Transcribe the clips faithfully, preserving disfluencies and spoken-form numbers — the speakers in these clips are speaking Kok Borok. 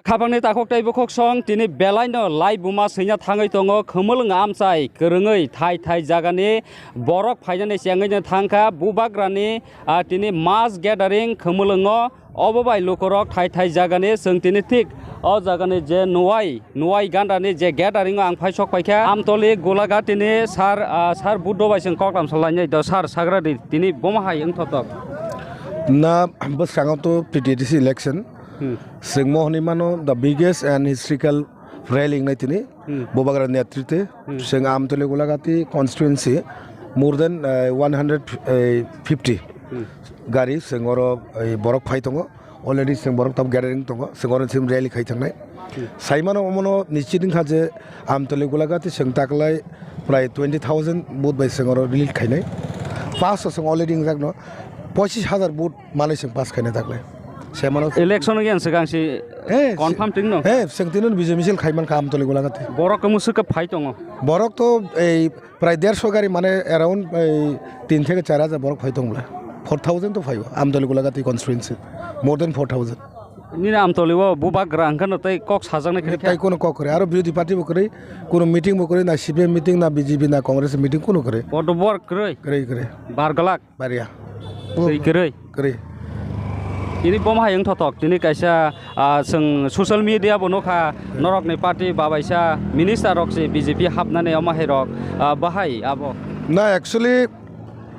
Khapangni takhuk tei bukhuk song tini belaino lai buma swina thangwi tongo, khumulwng amchai kwrwngwi thai thai jagani borok phainani chengwi thangkha. Bubagrani, ah, tini mass gathering khumulwngo, obo bai lukurok thai thai jagani chwng tini thik o jagani je nuwai, nuwai gandani je gathering o ang phai sok paikha. Amtoli Golagatini sir, ah, sir Buddho bai chwng koklam salainai do, sir sagradi tini bomo hai wngthotok. Na bwskango to P T D C election. Hmm. Chwng mo hwnwi mano the biggest and historical rally wngnai tini. Hmm. Bubagra netrite. Hmm. Chwng Amtoli Golagati constituency more than, uh, one hundred fifty Hmm. gari chwng oro, eh, borok phai tongo. Already chwng borok tabuk gathering tongo. Chwng oro chwng rally khai thangnai. Hmm. Saimano omono nichit wngkha je Amtoli Golagati chwng taklai prai twenty thousand vote bai chwng oro lead khainai. Pass o chwng already wngjakno pochis hajar vote manwi chwng pass khaina taklai. Semano election again swkang si eh, confirm se-, tingno? Eh, chwng tino bijoi misil khaiman kha Amtoli Golagati. Borok kamo swkha phai tongo? Borok to ei prai derso gari mane around ei tin theke char hajar borok phai tongla. Four thousand to phaio Amtoli Golagati constituency. More than four thousand. Nini Amtoli o Bubagra hwnkhe no tei kok sajaknai khe tai kono kok kwrwi. Aro birodhi party bo kwrwi, kono meeting bo kwrwi, na C P M meeting, na B J P, na Congress meeting kono kwrwi. Bodo bor kwrwi. Kwrwi, kwrwi. Bar galak. Bariya. Twi kwrwi. Kwrwi. Tini bomo hai wngthotok, tini kaisa, ah, chwng social media bo nukha, norokni party babaisa minister rok se B J P hapnani omo hai rok, ah, bahai abo. Na, actually,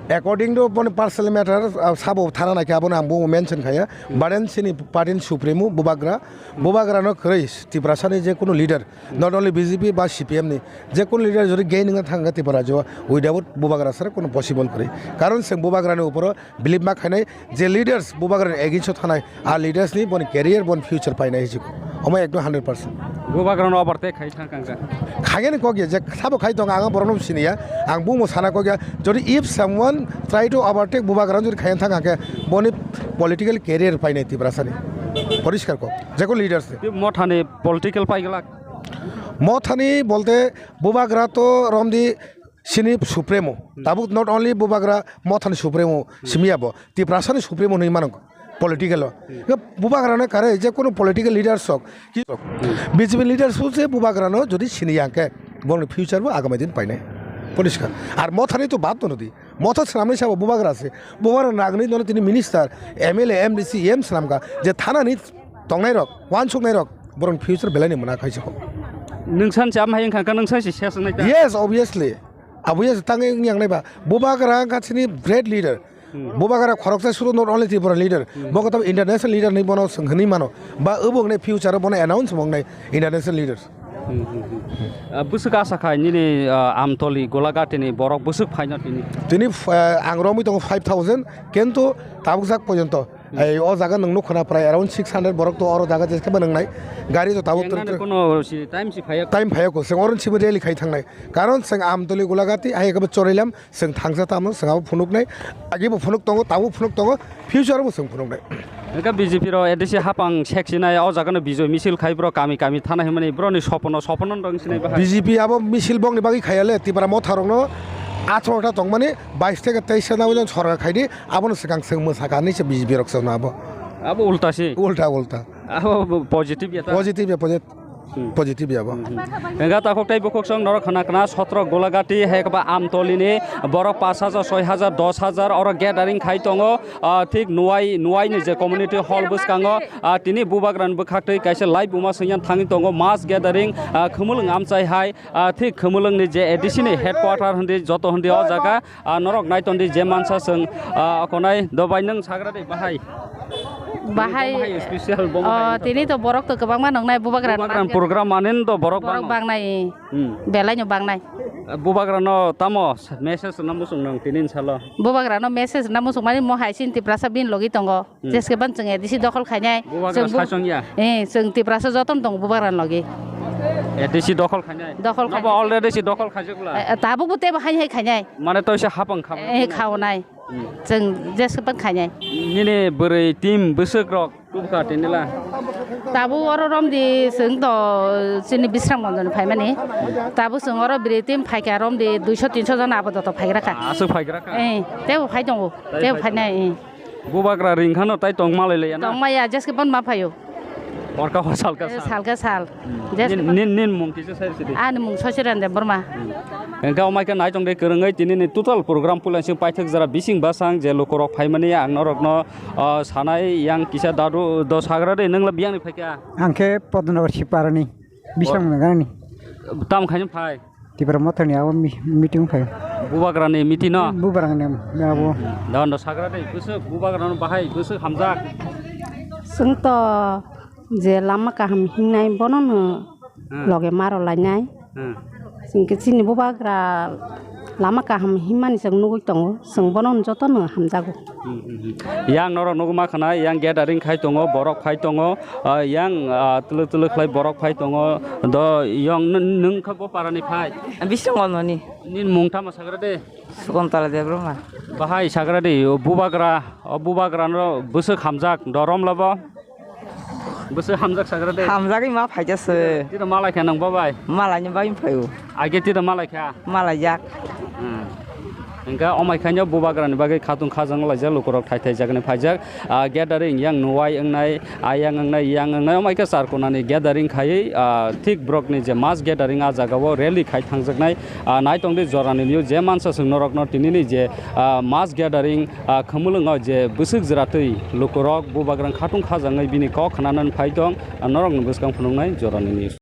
according to boni personal matter, ah, sabo thana naikhe abono ang bo mention khaya. Hmm. But then sini party ni supremo Bubagra, Bubagra no kwrwi Tiprasani je kunu leader, not only B J P ba C P M ni, je kunu leader jodi gain wngna thangkha Tripura rajyo, without Bubagra sara kunu possible kwrwi. Karon chwng Bubagra ni uporo believe ma khainai je leaders Bubagra ni against o thanai, a leaders ni boni career, boni future painai hijiko. Omo ekdom hundred percent. Bubagra no overtake khai thang kangka. Khayani kok ya, je sabo khai tong, ang borok no siniya, ang bungmo sana kok ya. Jodi if someone try to overtake Bubagra jodi khayang thang khe, boni political career painai Tiprasani. Poriskar kok, je ko leaders ni. Mothani political paiglak. Mothani bolte Bubagra to romdi sini supremo. Hmm. Tabuk not only Bubagra Mothani supremo, hmm, simiya bo. Tiprasani supremo hinwi mano political o. Hmm. Bubagra no kare je kono political leaders sok. Ki-, hmm, B J P leaders se Bubagra no jodi sini yang khe, boni future bo agami din painai. Poriskar. Ar Mothani to bad no di. Motha swnamnai sabo Bubagra se. Bubagra nagni nono tini minister, M L A, M D C, M swnamkha. Je thanani tongnai rok, wansuknai rok, borok future belai ni mona khaisa kho. Nwng san se amhai wngkha, nwng san se ses wngnai ta? Yes, obviously. Obviously, tangwi wngya wngnai ba. Bubagra wngkha chini great leader. Hmm. Bubagra khoroksa suru not only Tripura leader. Hmm. Bo kotor international leader ni bono swng hwnwi mano. Ba obo wngnai future o bono announce wngnai international leaders. Hmm, hmm, hmm. Ah, bwswk asa khai nini, ah, Amtoli Golagati ni borok bwswk phaino tini? Tini, ah, ang romwi tongo five thousand, kintu tabuk jak porjonto. Hmm. Ei, o jaga nwng nukha na prai around six hundred borok to oro jaga jeskhe ba nwngnai. Gari to tabuk Yang nani kono si time si phaya. Time phaya ko, se oron simi rally khai thangnai. Karon se Amtoli Golagati, hai ekaba chorailam, Chwng thangsa tamo, chwng abo phunuknai, agibo phunuk tongo, tabuk phunuk tongo, future bo chwng phunuknai. Hwnkhe B J P rok A D C hapang seksinai, o jaga no bijoi misil khai bro kami kami thana himani, bro ni sopono, sopono rwng sinai bahai. B J P abo misil bokni bagwi khaya le, Tipra motha rokno atharo ta tongmani, bais theke teis ta nangwi sorkar khaidi, abono swkang chwng mwsakha hinwi se B J P rok chwngno abo. Abo ulta se. Ulta, ulta. Abo positive ya ta? Positive ya, positive. Hmm. Positive ya bo. Hmm, hmm. Hwnkhe takhuk tei bukhuk song norok khna khna sotro Golagati hai khe ba Amtoli ni borok pash hajar, soi hajar, dos hajar oro gathering khai tongo. Ah, thik Nuwai, Nuwai ni je community hall bwskango, ah, tini Bubagra ni bwkhak twi kaisa lai buma swngya thangwi tongo mass gathering, ah, Khumulwng amchai hai, ah, thik Khumulwng ni je A D C ni headquarter hindi joto hindi o jaga. Ah, norok nai tondi je mansa chwng, ah, konai do bai nwng sagra de bahai. Bahai, bo bahai special bo oh, bahai. Tini to borok to kwbangma nongnai Bubagra Bubagra ni program manin do borok borok bangno. Bangnai. Hmm. Belai no bangnai. Ah, Bubagra no tamo message na musung nang tini salo. Bubagra no message na musung mani mo hai sin Tiprasa bin logi tongo. Hmm. Jeske ban chwng A D C dokhol khainai. Bubagra chwng bu-, sasong ya? Eh, chwng Tiprasa joton tong Bubagra logi. A D C dokhol khainai? Dokhol khainai. Nobo already si dokhol khaijak la? Eh, tabuk bo tebo hai hai khainai. Mane to se hapang kha. Eh, khaonai. Hmm. Chwng jeske ban khainai. Nini bwrwi team bwswk rok tubkha tini la? Tabuk oro romdi chwng to chini Bisram Ganj ni phaimani. Tabuk chwng oro bwrwi team phaikha romdi duiso tinso jon abo joto phaigra kha. Aswk phaigra kha? Eh, tebo phai tongo. Tei tebo phai phainai, tongo. Eh. Bubagra ring khano tai tong malai laiya na? Tong maya, jeske ban ma phaio. Orka ho salka Eh, sal. Salka sal. Hmm. Jes- Nin, nin, nin mung kisa sai sidi. Ani mung Sosiran Debbarma. Hmm. Engka omai khe naichong de kwrwngwi tini ni total program puila sing paithak jara bising basang je lukurok phaimani ang norokno, ah, sanai yang kisa dadu do sagra de nangla biyang ni phaikha. Ang khe Podnagar Siparani. Bisang Oh. Nagarni. Tam khaini phai. Tipra Mothani abo mi-, meeting phai. Bubagrani meeting no? Bubagrani abo. Don do sagra de, bwswk bubagrano bahai, bwswk hamjak. Chwng to je lama kaham hingnai bono no Hmm. Loge maro lainai. Hmm. Chwng khe chini bubagra lama kaham himmani chwng nugui tongo, chwng bono jotono hamjago. Hmm, hmm, hmm. Yang norok nugui ma khana, yang gathering khai tongo, borok phai tongo, ah, yang, ah, twlwk twlwk khlai borok phai tongo, do yang nw-, nwng khe bo parani phai? Bising ononi. Nini mung tamo sagra de? Sukontala Debbarma. Bahai sagra de, o bubagra, o bubagra no bwswk hamjak, do romla bo? Bwswk hamjak sagra de? Hamjagwi ma phaikha se. Tito malai kha nang babai? Malaini bagwi phaio. Age tito malai kha? Malaijak. Hmm. Engka omai khaino bubagrani bagwi khatung khajang laijak lukurok thai thai jagani phaijak. Ah, gathering yang nuwai wngnai, ayang wngnai, yang wngnai, omai khe charkunani gathering khaiwi, ah, thik borokni je mass gathering ah jagao rally khai thangjaknai. Ah, naitongdi jorani liu je mansa chwng norokno tinini je, ah, mass gathering, ah, khumulwngo je bwswk jwratwi lukurok bubagrang khatung khajangwi bini kok khnanani phai tong, ah, norokni bwskang phunuknai jorani news.